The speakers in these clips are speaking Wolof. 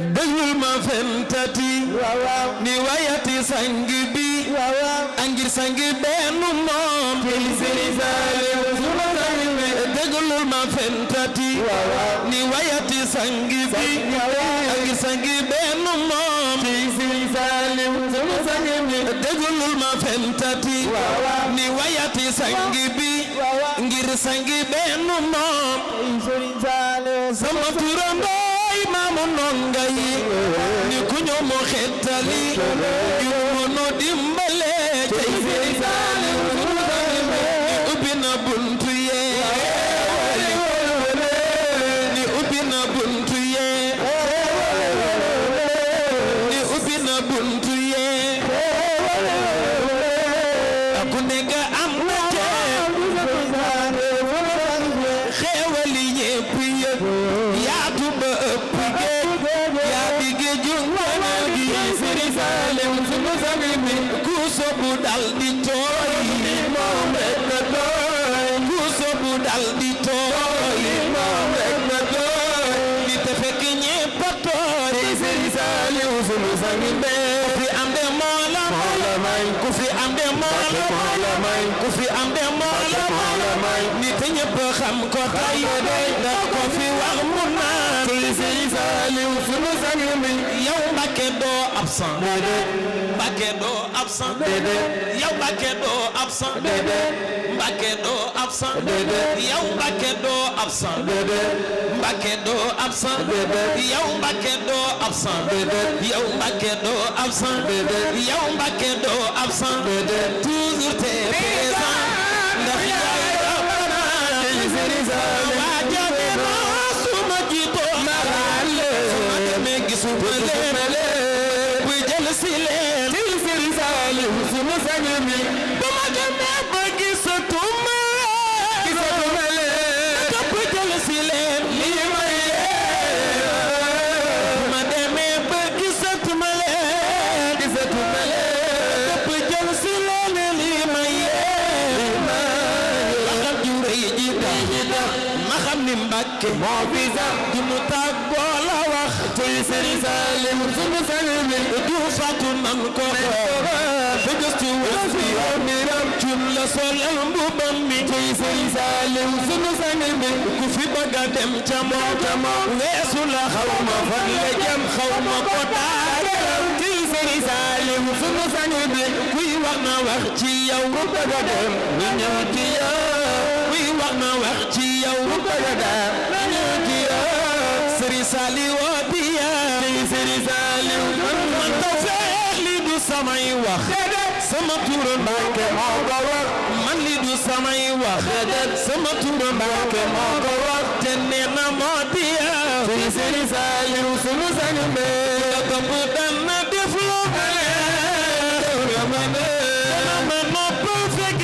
déglul ma fentati ni wayati sang bi angir sang benn moom Serigne Saliou sunu sang bi déglul ma fentati ni wayati sang bi angir sang benn moom Serigne Saliou sunu sang bi déglul ma fentati ni wayati sang bi ngir sang benn moom Serigne Saliou sama turando Maamu nonga yi ni ku ñëw mu xettali yu mënu dimbale cay Serigne Saliou ni ubbi na buntu yee ni ubbi na buntu yee ni ubbi na buntu yee ku nekk am na xeewali ñépp yëpp yaatu ba ëpp ku sobu dal di tooy moom rek nga doy ku sobu dal di tooy moom rek nga doy di te fekk ñépp a tooy Serigne Saliou sunu sang bi ku fi am de moo la may ku fi am de moo la may ku fi am de moo la may nit ñépp xam ko tay da ko fi wax mu naan Serigne Saliou sunu sang bi yow Mbacké doo absent Mbacké doo absent yow Mbacké doo absent Mbacké doo absent yow Mbacké doo absent Mbacké doo absent yow Mbacké doo absent yow Mbacké doo absent yow Mbacké doo absent toujours t'es présent ndax yaay rabbana Serigne Saliou waajame na suma jiito marale suma demee gisuma leen bu jël si leen Serigne Saliou suma sang mi bu ma demee ba gisatuma leen topp jël si leen lii ma yee bu ma demee ba gisatuma leen topp jël si leen lii ma yee waxam ju rëy ji ma xam ni Mbacké moo fi sax du mu tàggoo la wax tey Serigne Saliou sunu sang bi du fàttu nan ko fa gëstu wës bi miram cum la solal mbubam mi tey Serigne Saliou sunu sang bi ku fi bëgg a dem ca moom weesu la xaw ma fan la jëm xaw ma ko daaram tey Serigne Saliou sunu sang bi kuy wax na wax ci yow ku bëgg a dem ñu ñëw ci yow kuy wax na wax ci yow ku bëgg a dem ñu ñëw ci yow Serigne Saliou Serigne Saliou man taw feex li du samay wax sama turu Mbacké moo ko wax man li du samay wax sama turu Mbacké moo ko wax te nee na moo di Serigne Saliou sunu sang bi topp dana def lu ma nopp fekk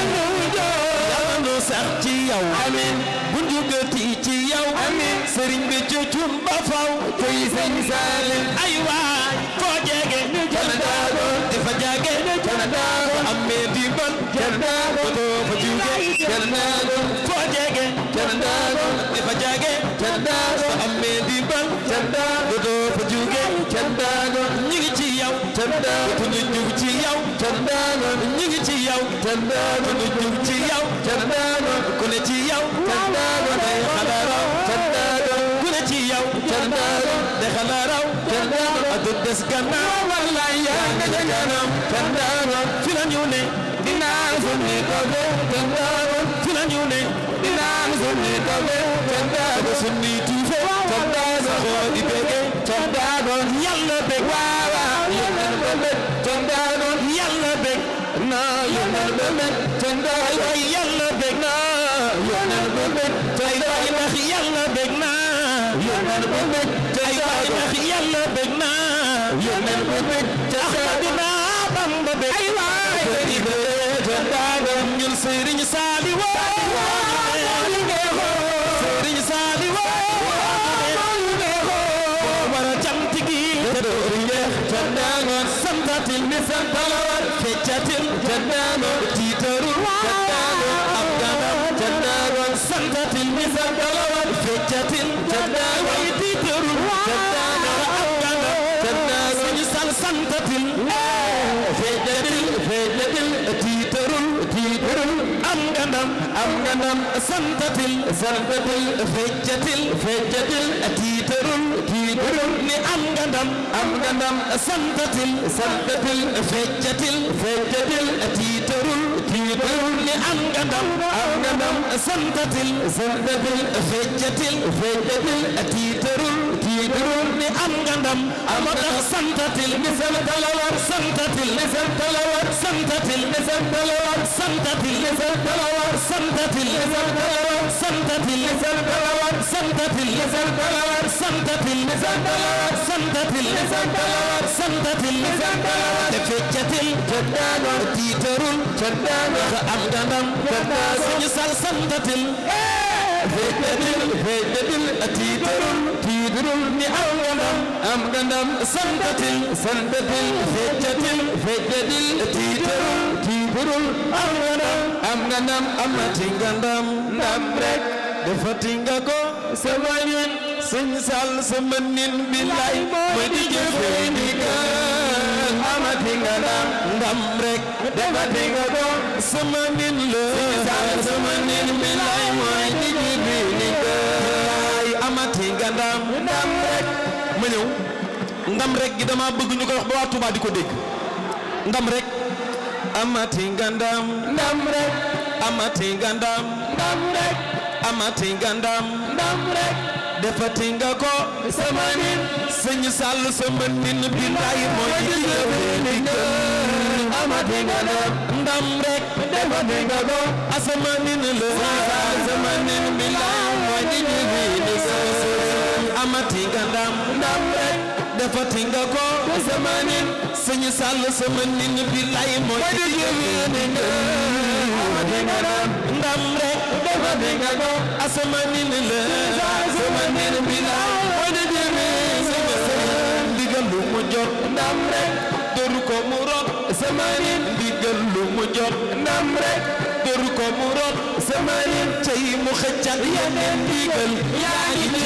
yàlla nu sax ci yow amiin bu njugati ci yow amiin Serigne bi cucum ba faw koy Serigne Saliou ay waay foo jege canadago dafa jage canadago amme di ban canadago doo fa juge canadago foo jege canadago dafa jage canadago amme di ban canadago doo fa juge canadago ñi ngi ci yow canadago ñu jug ci yow canadago ñi ngi ci yow canadago ñu jug ci yow canadago ku ne ci yow canadago day xalaaraw canadago ku ne ci yow canadago day xalaaraw canadago adu des gannaaw wallaay yaa nga ca kanam canadago fi la ñu ne dinaa sunni dobe canadago fi la ñu ne dinaa sunni dobe canadago sunni tuufe canadago saxoo di bege canadago yàlla beg waawa yàlla beg canadago yàlla beg na yàlla beg canadago yàlla beg na yàlla beg tay way ndax yàlla beg na yàlla beg tay way ndax yàlla beg na yàlla beg Ahmadina Bamba beg ay waay di beg canadago ñun Serigne Saliou Serigne Saliou wara cant gi canadago santatil mi santalawat feccatil canadago tiitarul canadago am ganam canadago santatil mi santalawat feccatil canadago tiitarul santatil feejatil tiitarul am nga ndam santatil feejatil tiitarul ni am nga ndam santatil feejatil tiitarul ni am nga ndam santatil feejatil tiitarul ni am nga ndam moo tax santatil misal talawar santatil misal talawar santatil misal talawar santatil misal talawar santatil misal talawar santatil misal talawar santatil misal talawar santatil misal talawar santatil misal talawar santatil misal talawar te feccatil joddaano tiitarul joddaano am nga ndam suñu sal santatil feejatil tiitarul ni am nga ndam santatil feejatil tiitarul am nga ndam amati nga ndam rek defati nga ko sama nin sëñ sal sama nin billaay mooy di jëfee ni ka amati nga ndam rek defati nga ko sama nin la sama nin billaay mooy di jëfee ni ka amati nga ndam rek ma ñëw ndam rek gi dama bëgg ñu ko wax ba waa Touba di ko dégg ndam rek amati nga ndam rek amati nga ndam rek amati nga ndam rek defati nga ko sama nin sëñ Sall sama nin billaay mooy di jëfee amati nga ndam rek defati nga ko sama nin la sama nin billaay mooy di jëfee amati nga ndam rek defati nga ko sama nin sëñ Sall sama nin billaay mooy di jëfee amati nga ndam rek defati nga ko sama nin la sama nin billaay mooy di jëfee ndigal lu mu jot ndam rek doru ko mu rot sama nin ndigal lu mu jot ndam rek doru ko mu rot sama nin cey mu xëccal yeneen ndigal yaa ngi ci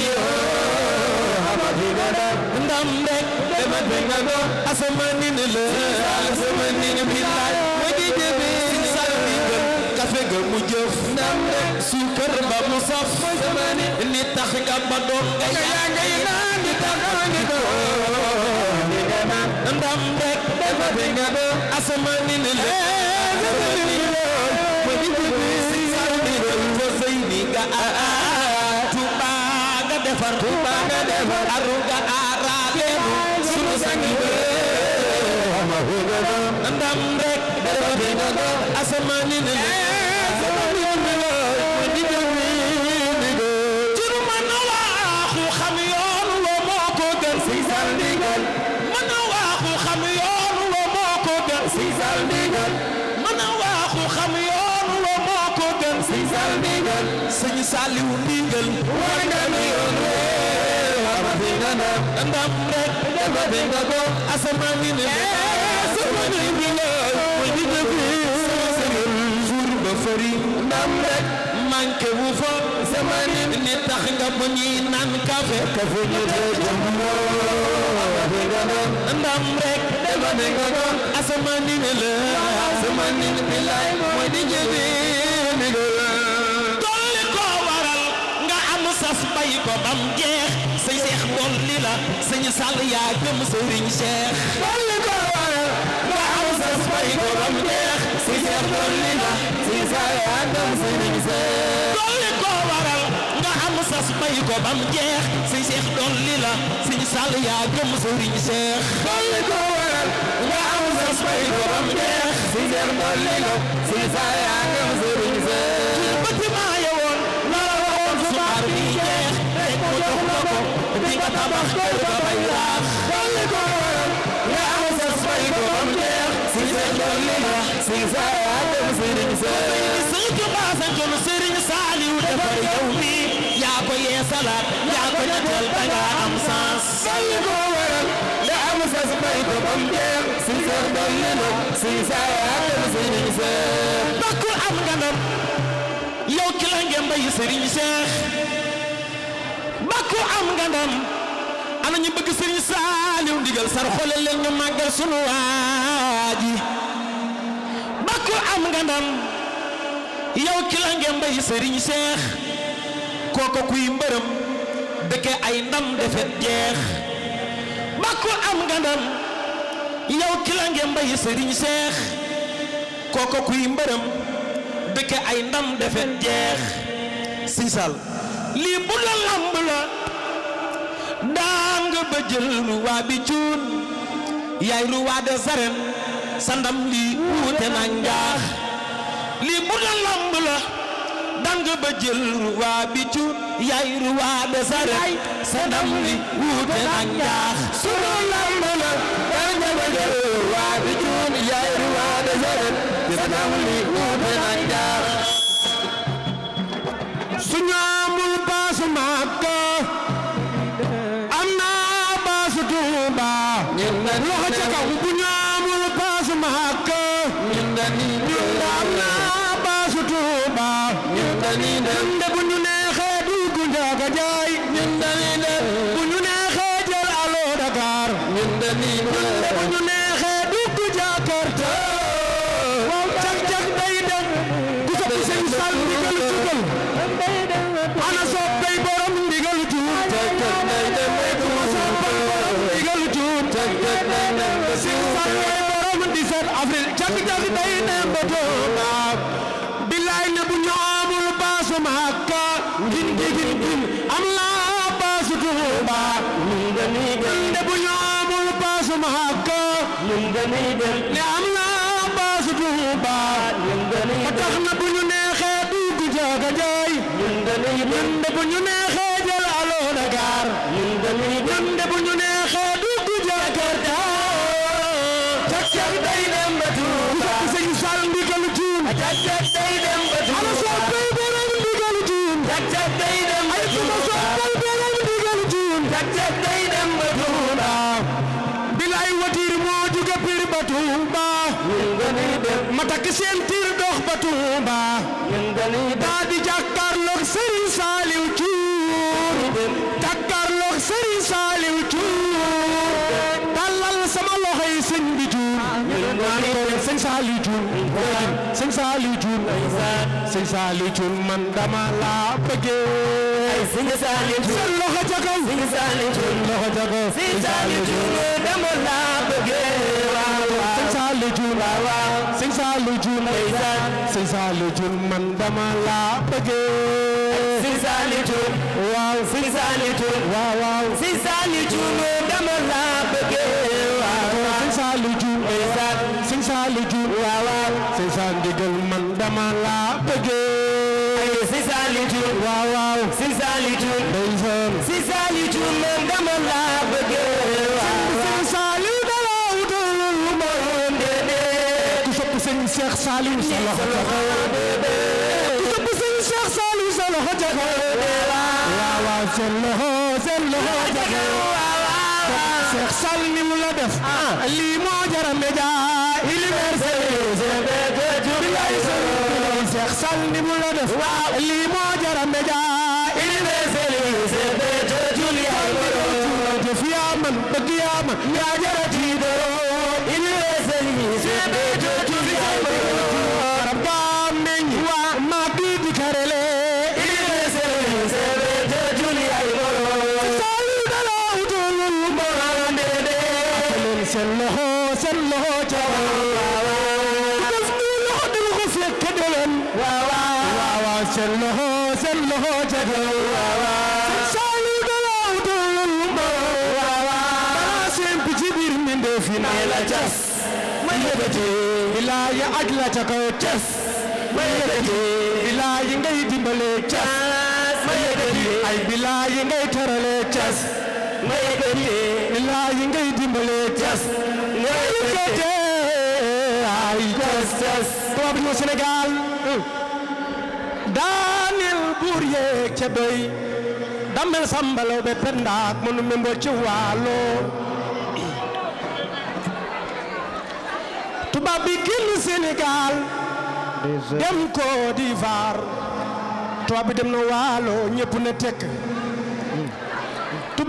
ndam rek defati nga ko sama nin la sama nin billaay mooy di jëfee sal ndigal kafe ga mu jëf ndam rek suukar ba mu saf sama nin ni tax nga ba doon nga yaa ngay naan ni tax nga doon ndam rek defati nga ko sama nin la sama nin mooy di jëfee sal ndigal ko sey ni nga Touba nga defar aruga aaraaleenu sunu sangi ndam rek defati nga ko asamaan ni juru mën a waaxu xam yoon wa moo ko gën si sal ndigal mën a waaxu xam yoon wa moo ko gën si sal ndigal mën a waaxu xam yoon wa moo ko gën si sal ndigal sëñ Saliou ndigal war nga mi yoon ndam rek defati nga ko asamaan ni sama ni bi la mooy di jëfee jour ba fari ndam rek manqué wu fa sama ni tax nga bu ñuy naan café ñu jëm ndam rek defati nga ko asamaan ni la sama ni bi la mooy di jëfee dolli ko waral nga am sas bay ko bam jeex sëñ Cheikh dolli la sëñ Sall yaa gëm sëriñ Cheikh dolli ko waral nga am sas bay ko bam jeex sëñ Cheikh dolli la sëñ Sall yaa gëm sëriñ Cheikh dolli ko waral nga am sas bay ko bam jeex sëñ Cheikh dolli la sëñ Sall yaa gëm sëriñ Cheikh dolli ko waral nga am sas bay ko bam jeex sëñ Cheikh dolli la sëñ Sall yaa gëm sëriñ Cheikh bâtiment ya woon la waxoon subaar bi jeex rek mu jox la ko di nga tabax kër ga bay laax dolli ko waral nga am sas bay ko bam jeex sëñ Cheikh dolli la sëñ Sall yaa gëm sëriñ Cheikh sëñ Tuubaa santoon sëriñ Saliou defar yow mi yaa ko yeesalaat yaa ko ñetteel da nga am sens dolli ko waral nga am sas bay ko bam jeex sëñ Cheikh dolli la sëñ Sall yaa gëm sëriñ Cheikh bakku am nga ndam yow ki la ngeen bay sëriñ Cheikh bakku am nga ndam ana ñu bëgg Serigne Saliou ndigal sar xoolal leen ñu màggal sunu waaji bakku am nga ndam yow ki la ngeen bay Serigne Cheikh koko kuy mbërëm dëkke ay ndam defet jeex bakku am nga ndam yow ki la ngeen bay Serigne Cheikh koko kuy mbërëm dëkke ay ndam defet jeex Serigne Sall lii bu la lamb la daan nga ba jël roi bi cuun yaay roi des arènes sa ndam lii wuute na njaax lii bu la lamb la daan nga ba jël roi bi cuun yaay roi des arènes sa ndam lii wuute na njaax sunu lamb la daan nga ba jël roi bi cuun yaay roi des arènes sa ndam lii wuute na njaax suñu amul baasu Makka am na baasu Tuuba loxo ca kaw bu ñu amul baasu Makka ñun am na baasu Tuuba ñun de bu ñu neexee dugg Njaga Njaay bu ñu neexee jël Allo Dakar ñun de bu ñu neexee dugg Jakarta cag-cag day dem ku sopp Sëñ Sall ndigalu tugal ana soppay borom ndigalu tuut ndigalu tuut Sëñ Sall borom 17 avril cag-cag day dem ba Tuuba billaay ne bu ñu amul baasu Makka gin am la baasu Tuuba ne bu ñu amul baasu Makka ne am la baasu Tuuba ba tax na bu ñu neexee dugg Njaga Njaay ñun de bu ñu neexee jël Allo Dakar ñun de bu ñu neexee dugg Jakarta cag-cag day dem ba Tuuba Sëñ Sall ndigalu cuun cag-cag day dem ba Tuuba ala soppay borom ndigalu cuun cag-cag day dem ba Tuuba ay soppay borom ndigalu cuun cag-cag day dem ba Tuuba bilaay watiir moo jóge Pire ba Tuuba ma takk seen tiir dox ba Tuuba daa di jàkkaarloog Serigne Saliou Thioune jàkkaarloog Serigne Saliou Thioune tàllal sama loxo yi sëñ bi Thioune sëñ Saliou Thioune sëñ Saliou Thioune sëñ Saliou Thioune man dama la bëggee sëñ Saliou Thioune seen loxo ca kaw sëñ Saliou Thioune loxo ca kaw sëñ Saliou Thioune dama la bëggee sëñ Saliou Thioune sëñ Saliou Thioune sëñ Saliou Thioune man dama la bëggee sëñ Saliou Thioune waaw sëñ Saliou Thioune waaw sëñ Saliou Thioune dama la bëggee waaw sëñ Saliou Thioune sëñ Saliou Thioune waaw sëñ Saliou ndigal man dama la bëggee sëñ Saliou Thioune waaw sëñ Saliou Thioune ndeysaan sëñ Saliou Thioune man dama la bëggee sëñ Saliou dala wutal ma ndede ku sopp sëñ Cheikh Saliou sa loxo ca kaw ku sopp sëñ Cheikh Saliou sa loxo ca kaw waaw seen loxo ca kaw Cheikh Sall ni mu la def lii moo jara média universel Cheikh Sall ni mu la def lii moo jara média universel jëf yaa man bëgg yaa man yaa jara tiidoo universel rabba meñ waa maa kii di karele universel Saliou dala utulul morande de seen loxo ca def ni loxo dal ko fekk dewen waaw seen loxo ca Saliou dala utulul dara semp ci biir mbindeef yi ne la cas ma yëkkati bilaayi aj la ca kaw cas ma yëkkati bilaayi ngay dimbale cas ma yëkkati ay bilaayi ngay terale cas ma yëkkati bilaayi ngay dimbale cas ma yëkkati ay cas tubaab ñoo Sénégal daaneel buur yeeg ca doy damel sambalo be pendaak monu membo ci waalo tubaab bi génn Sénégal dem Côte d'Ivoire tubaab bi dem na waalo ñëpp na tekk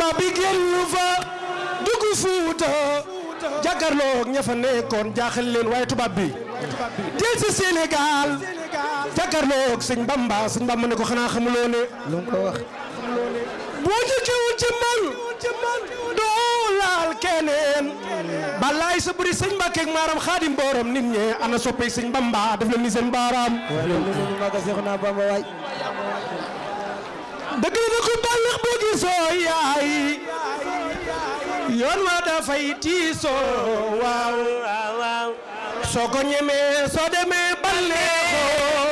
tubaab bi génn fa dugg Fuuta jàkkaarloog ña fa nekkoon jaaxal leen waaye tubaab bi del si Sénégal jàkkaarloog sëñ Bamba ne ko xanaa xamuloo ne lu ko wax boo jëkkewul ci man doo laal keneen balaay sa bëri sëñ Mbàkke ak maaram Xaadim boorom nit ñe ana soppey sëñ Bamba def leen ni seen baaraam dëgg la ko bànneex boo gisoo yaay yoon wa dafay tiisoo waaw soo ko ñemee soo demee bànneexoo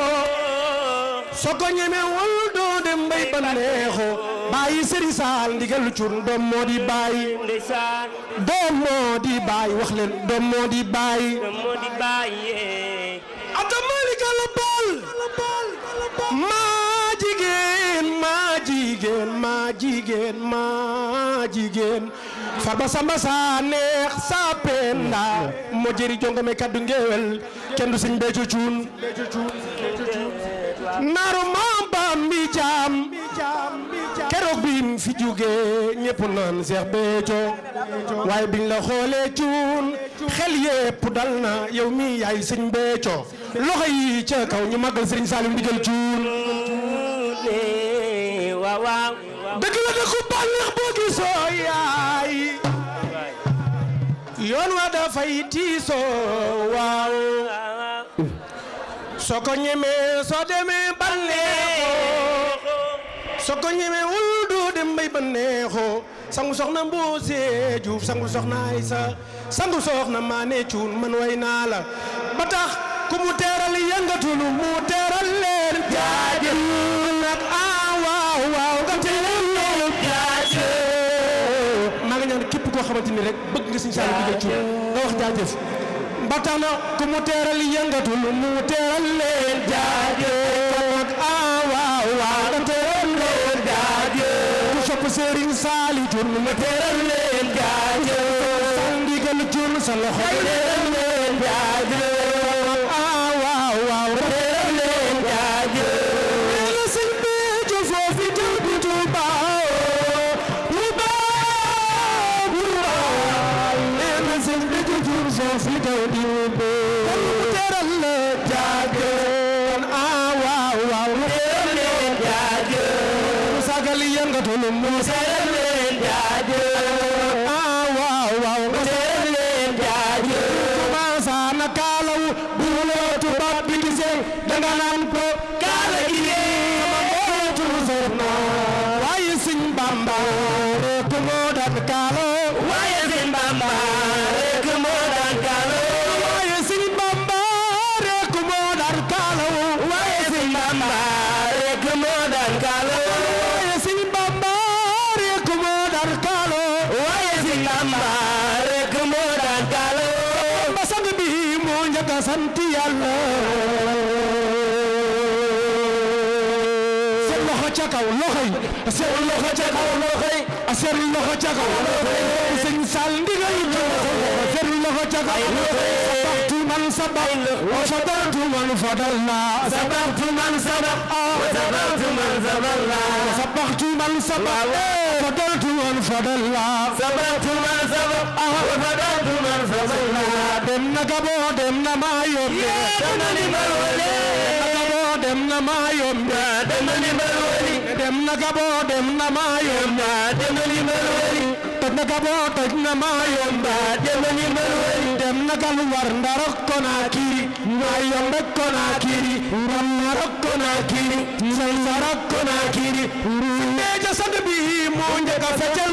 soo ko ñemee wal doo dem bay bànneexoo bàyyi Serigne Sall ndigal cuun doom moo di bàyyi doom moo di bàyyi wax leen doom moo di bàyyi ata malika la bal maa jigéen farba samba sa neex sa penda moo jëri jongame kaddu ngewel kenn du Sëñ Béthio Thioune naaru maam bam mi jaam keroog bi mu fi jóge ñépp naan Cheikh Béthio waaye biñ la xoolee Thioune xel yépp dal na yow mi yaay Sëñ Béthio loxo yi ca kaw ñu màggal Serigne Saliou ndigal Thioune waaw dëgg la dëkku bànneex boo gisoo yaay yoon wa dafay tiisoo waaw soo ko ñemee soo demee bànneexoo soo ko ñemee wul doo dem bay bànneexoo sangu soxna Mboose Juuf sangu soxna Aysa sangu soxna Maane Cuun man way naa la ba tax ku mu teeral yëngatul mu teeral leen jaajëf nag waaw nga teeral leen jaajëf maa ngi ñaan képp koo xamante ni rek bëgg nga Sëñ Saliou ndigal Cuun nga wax jaajëf ba tax na ku mu teeral yëngatul mu teeral leen jaajëf waaw nga teeral leen jaajëf ku sopp Serigne Saliou Cuun mu teeral leen jaajëf Sall ndigal Cuun sa loxo teeral leen jaajëf sant Yàlla seen loxo ca kaw loxo yi seen loxo ca kaw loxo yi seen loxo ca kaw Sëñ Sall ndigal seen loxo ca kaw sabaqtu man sabaq wa fadaltu man fadalla sabaqtu man sabaq wa sabaqtu man saballa sabaqtu man sabaq fadaltu man fadalla sabaqtu man sabaq wa fadaltu man fadalla dem na Gabo dem na Mayombe dem na Limbal Wali dem na Mayombe dem na Limbal Wali dem na Gabo dem na Mayombe dem na Limbal Wali toj na Gabo toj na Mayombe dem na Limbal Wali dem na Galwar Ndar Konakiri Mayombe Konakiri Ndar Konakiri Ndar Konakiri Béthio sang bi moo njëkk a feccal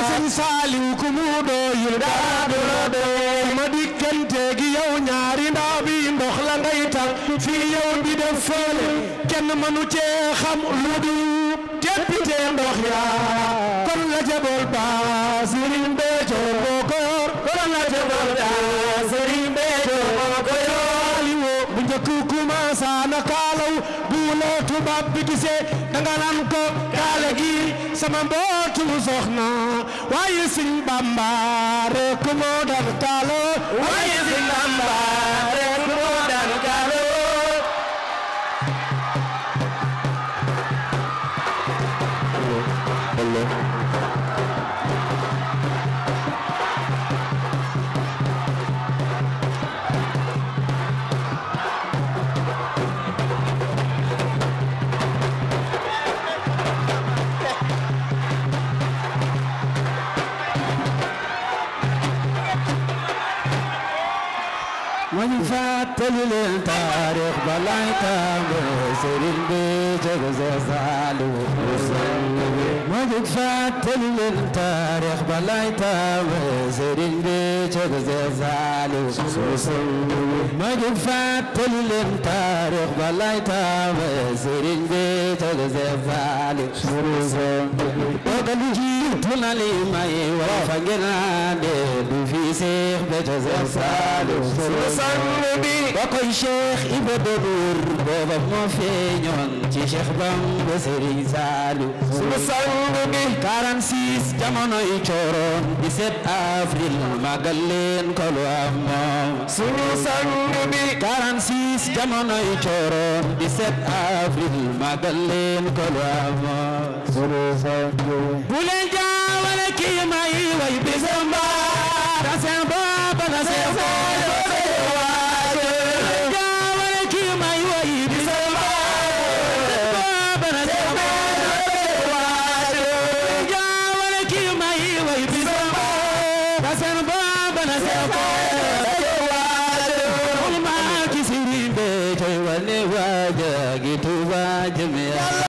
Sëñ Saliou ku mu doyul ma dikkante gi yow ñaari ndaw bi ndox la ngay tax fii yow bi def fële kenn mënu cee xam lu du teppite ndox ya kon la jabol ba Serigne Béthio moo ko yor kon la jabol ba Serigne Béthio moo ko yor bu njëkk commencé na kaalaw bu la tubaab bi gisee danga naan ko kaala gi sama mbootu soxna waaye Sëñ Bamba rek moo daan kaala waaye Sëñ Bamba rek moo daan kaala mañu fàttali leen taarix balay tàmbale sëriñ bi jóg Saliou mañu fàttali leen taarix balay tàmbale sëriñ bi jóg Saliou mañu fàttali leen taarix balay tàmbale sëriñ bi jóg Saliou dogal jiitu na li may wax fa ngeen ande du fi Seex Béthio Saliou ba koy Cheikh Ibra Dodour booba moo feeñoon ci Cheikh Bamba Serigne Saliou sunu sang bi 46 jamonoy cooroon 17 avril magal leen ko lu am moom sunu sang bi 46 jamonoy cooroon 17 avril magal leen ko lu am moom sunu sang bi bu leen jaawale kii may way bisamba da seen baba na seen